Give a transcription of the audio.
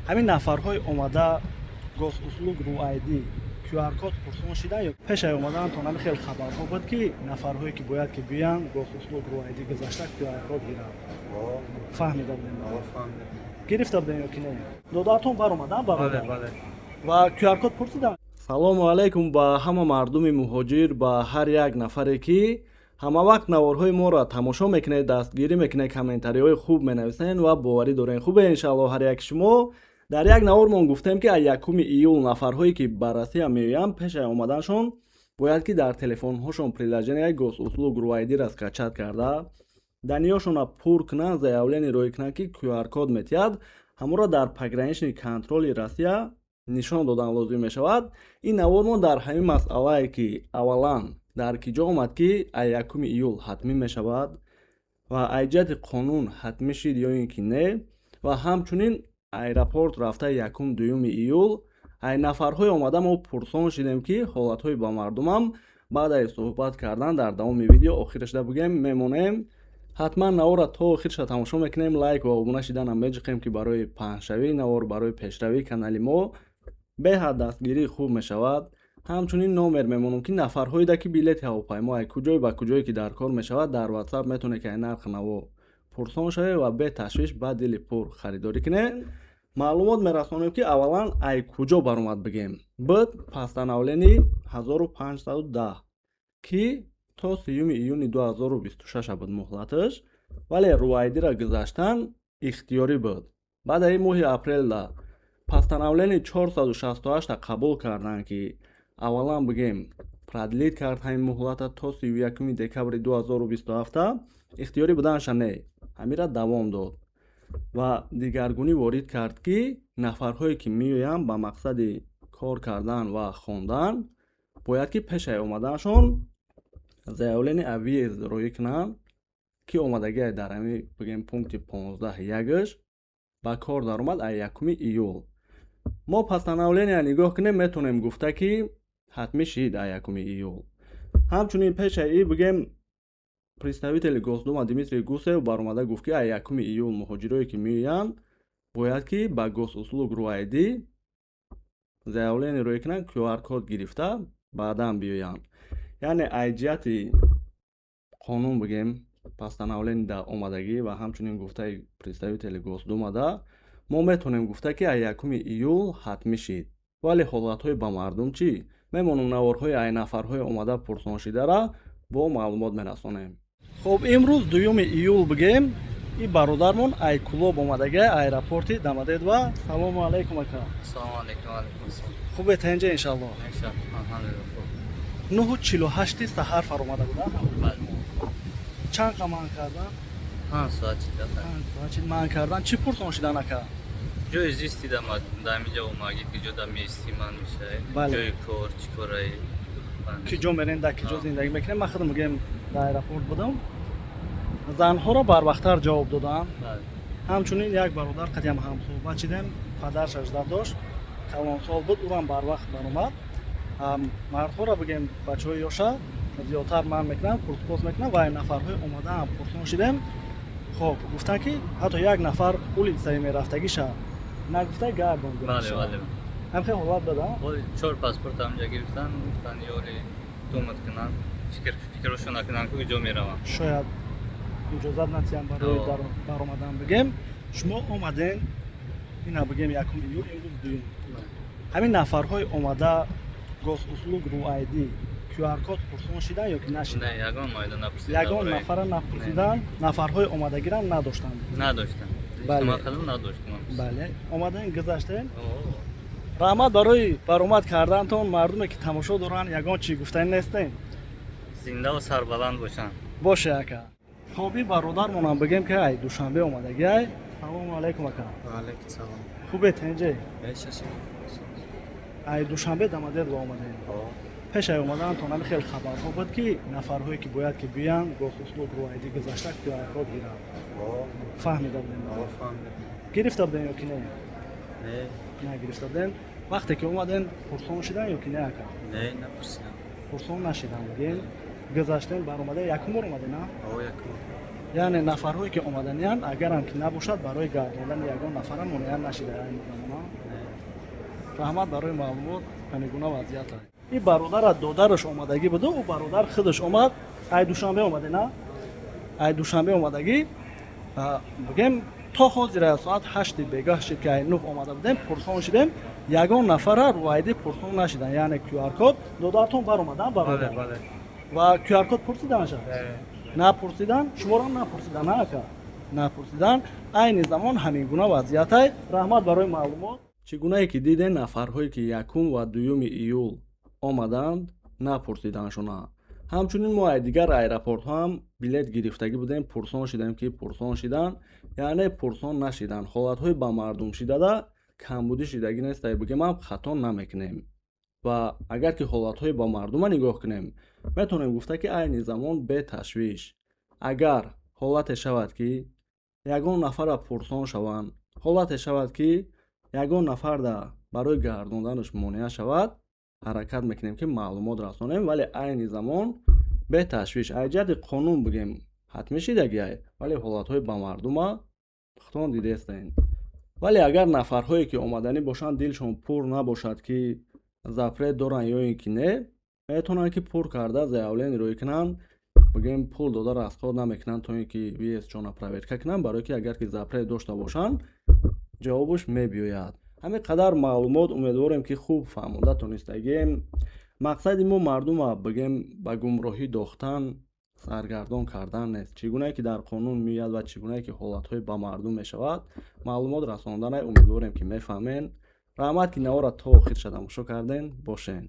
Ҳамин нафарҳои омада Госуслуг RU ID QR-код пурсон шидан ё пешаи омадаантон ҳами хел хабарҳо буд, ки нафарҳое, ки бояд ки биёянд, Госуслуг RU ID гузашта QR-код гиранд? Фаҳмида будем? Гирифта будем ё ки не? Додаратон баромадан, бародар, ва QR-код пурсидан? Салому алайкум ба ҳама мардуми муҳоҷир, ба ҳар як нафаре, ки ҳама вақт наворҳои моро тамошо мекунед, дастгирӣ мекунед, комментариҳои хуб менависед ва боварӣ дорем, хубе, иншаалло, ҳар яки шумо. Дар як навормон гуфтем, ки аз 1 июл нафарҳое, ки ба Россия меоянд, пешаи омаданашон бояд ки дар телефонҳошон приложение Госуслуг RU ID-ра скачать карда, данныеҳошонро пур кунанд, заявление роӣ кунанд, ки QR-код метиҳад, ҳамонро дар пограничный контроли Россия нишон додан лозим мешавад. Ин навормон дар ҳамин масъалае, ки аввалан дар ки ҷо омад, ки аз 1 июл ҳатмӣ мешавад ва аз ҷиҳати қонун ҳатмӣ шид ё ин ки не, ва ҳамчунин аэропорт рафта 1-, 2 июл ай нафарҳои омада мо пурсон шидем, ки ҳолатҳои ба мардумам баъд аз суҳбат кардан дар давоми видео охирашда бигем мемонем. Ҳатман наворро то охирша тамошо мекунем, лайк ва обуна шиданам меҷиқем, ки барои паҳншавии навор, барои пешравии канали мо беҳад дастгирии хуб мешавад. Ҳамчунин номер мемонам, ки нафарҳоеда, ки билети ҳавопаймо ай куҷое ба куҷое ки дар кор мешавад, дар WhatsApp метавонед, ки ай нархи наво пурсон шавед ва беташвиш ба дили пур харидорӣ кунед. Маълумот мерасонем, ки аввалан ай куҷо баромад бигем. Буд постановление 1510, ки то 30 июни 2026 буд муҳлаташ, вале RU ID-ра гузаштан ихтиёрӣ буд. Баъд аи моҳи апрелда постановление 468 қабул карданд, ки аввалан бигем, продлить кард ҳамин муҳлата то 31 декабри 2027. Ихтиёрӣ буданаша не, ҳамира давом дод ва дигаргунӣ ворид кард, ки нафарҳое, ки меоянд ба мақсади кор кардан ва хондан, бояд ки пешаи омаданашон заявление о въезд роӣ кунанд, ки омадагиай дар ҳамин бигем пункти 15.1-ш ба кор даромад аз 1 июл. Мо постановления нигоҳ кунем, метавонем гуфта, ки ҳатмӣ шид аз 1 июл. Ҳамчунин пешаи и бигем, представители Госдума Дмитрий Гусев баромада гуфт, ки аз 1 июл муҳоҷирое, ки меоянд, бояд ки ба Госуслуг RU ID заявление роӣ кунанд, QR код гирифта баъдан биёянд. Яъне аз ҷиҳати қонун бигем, постановление да омадагӣ ва ҳамчунин гуфтаи представители Госдумада мо метавонем гуфта, ки аз 1 июл ҳатмӣ шид. Вале ҳолатҳои ба мардум чӣ? Мемонам, наворҳои ай нафарҳои омада пурсоншидара бо маълумот мерасонем. Хуб, имрӯз 2 июл бигем, и бародармон ай Кулоб омадага аэропорти Домодедово. Салому алайкум, ака. Салому алайкум, алайкум ассалом. Хубе, тенҷа, иншалло? Алҳамдулиллоҳ, хуб. 9:48 саҳар фаромада буда? Бале. Чанд қа манъ кардан? 5 соат чида. 5 соат чи манъ кардан? Чӣ пурсон шидан, ака? Ҷои зисти да дар ҳаминҷа омагӣ, ки ҷо да меистӣ, ман мешавӣ. Бале. Ҷои кор, чӣ кораи. Ки ҷо мерем, дар ки ҷо зиндагӣ мекунем. Ман худам мегӯям, дар аэропорт будам, занҳоро барвақттар ҷавоб додам. Бале. Ҳамчунин як бародар қадиам ҳамсӯҳбат шидем, падарш ажда дошт, калонсол буд, ӯрам барвақт баромад. Мардҳоро бигем, бачаҳои ёша зиёдтар манъ мекунам, пурспос мекунам ва нафарҳои омадаам пурсон шидем. Хоб, гуфтанд, ки ҳатто як нафар улицаи мерафтагиша нагуфта гардон. Бале, бале. Ҳамхел ҳолат буда? Боз чор паспорт ҳамҷа гирифтан, гуфтан ёри думат кунанд, фикрошо накунанд, ки ҷо мераванд. Шояд иҷозат натиҳам барои баромадан. Бигем, шумо омаден, ина бигем, 1 июл, имрӯз дуюм. Ҳамин нафарҳои омада Госуслуг RU ID QR код пурсон шидан ё ки нашидан? Не, ягон моида напурсид. Ягон нафара напурсидан, нафарҳои омадагирам надоштанд? Надоштам. Бале. Ман худам надоштам. Бале, омадан, гузаштем. Раҳмат барои баромад кардантон. Мардуме, ки тамошо доранд, ягон чӣ гуфтани нестем? Зиндаву сарбаланд бошанд. Боше, ака. Хоби бародармонам бигем, ки ай Душанбе омадагиай. Салому алайкум, ака. Алейкум салом. Хубе, тенҷе? Бешаши. Ай Душанбе Домодедово омадем. Пешай омадаантон ҳами хел хабарҳо буд, ки нафарҳое, ки бояд ки биёянд, Госуслуг RU ID гузашта QR код гиранд? Фаҳмида будем? Гирифта будем ё ки не? Не. Нагирифта будем. Вақте ки омадем, пурсон шидан ё ки не, ака? Не, напурсидам. Пурсон нашидан. Бигем, гузаштем, баромада. Якум бор омадем, на? О, якум. Яъне нафарҳое, ки омаданиянд, агарам ки набошад, барои гардондани ягон нафара монеа нашида айни замона. Раҳмат барои маълумот. Ҳамин вазъият. Ин бародара додараш омадагӣ буду, ӯ бародар худаш омад. Ай Душанбе омаде, на? Ай Душанбе омадагӣ. Бигем, то ҳозира соат 8-и бегаҳ шид, ки ай 9 омада будем, пурсон шидем, ягон нафара RU ID пурсон нашидан, яъне QR код. Додартон баромадан, бародар, ва QR код пурсиданша? Напурсидан. Шуморам напурсидан, на, ака? Напурсидан. Айни замон ҳамин гуна вазъиятай. Раҳмат барои маълумот. Чӣ гунае ки дидем, нафарҳое, ки 1 ва 2 июл омаданд, напурсиданшона. Ҳамчунин мо ай дигар аэропортҳо ҳам билет гирифтагӣ будем, пурсон шидем, ки пурсон шидан, яъне пурсон нашидан. Ҳолатҳои ба мардум шидада камбудӣ шидагӣ нестай, бигем ҳам хато намекунем. Ва агар ки ҳолатҳои ба мардума нигоҳ кунем, метавонем гуфта, ки айни замон беташвиш. Агар ҳолате шавад, ки ягон нафара пурсон шаванд, ҳолате шавад, ки ягон нафарда барои гардонданаш монеа шавад, ҳаракат мекунем, ки маълумот расонем. Вале айни замон беташвиш. Ай ҷиҳати қонун бигем, ҳатмӣ шидагиай, вале ҳолатҳои ба мардума худтон дидестен. Вале агар нафарҳое, ки омаданӣ бошанд, дилшон пур набошад, ки запрет доранд ё ин ки не, метавонанд, ки пур карда заявление рӯй кунанд. Бигем, пул дода расход намекунанд, то ин ки въезд-шона проверка кунанд, барое ки агар ки запрет дошта бошанд, ҷавобаш мебиёяд. Ҳамин қадар маълумот. Умедворем, ки хуб фаҳмонда тонистагием. Мақсади мо мардума, бигем, ба гумроҳӣ дохтан, саргардон кардан нест. Чӣ гунае ки дар қонун меояд ва чӣ гунае ки ҳолатҳои ба мардум мешавад, маълумот расонданай. Умедворем, ки мефаҳмен. Раҳмат, ки навора то охирша тамошо карден. Бошен.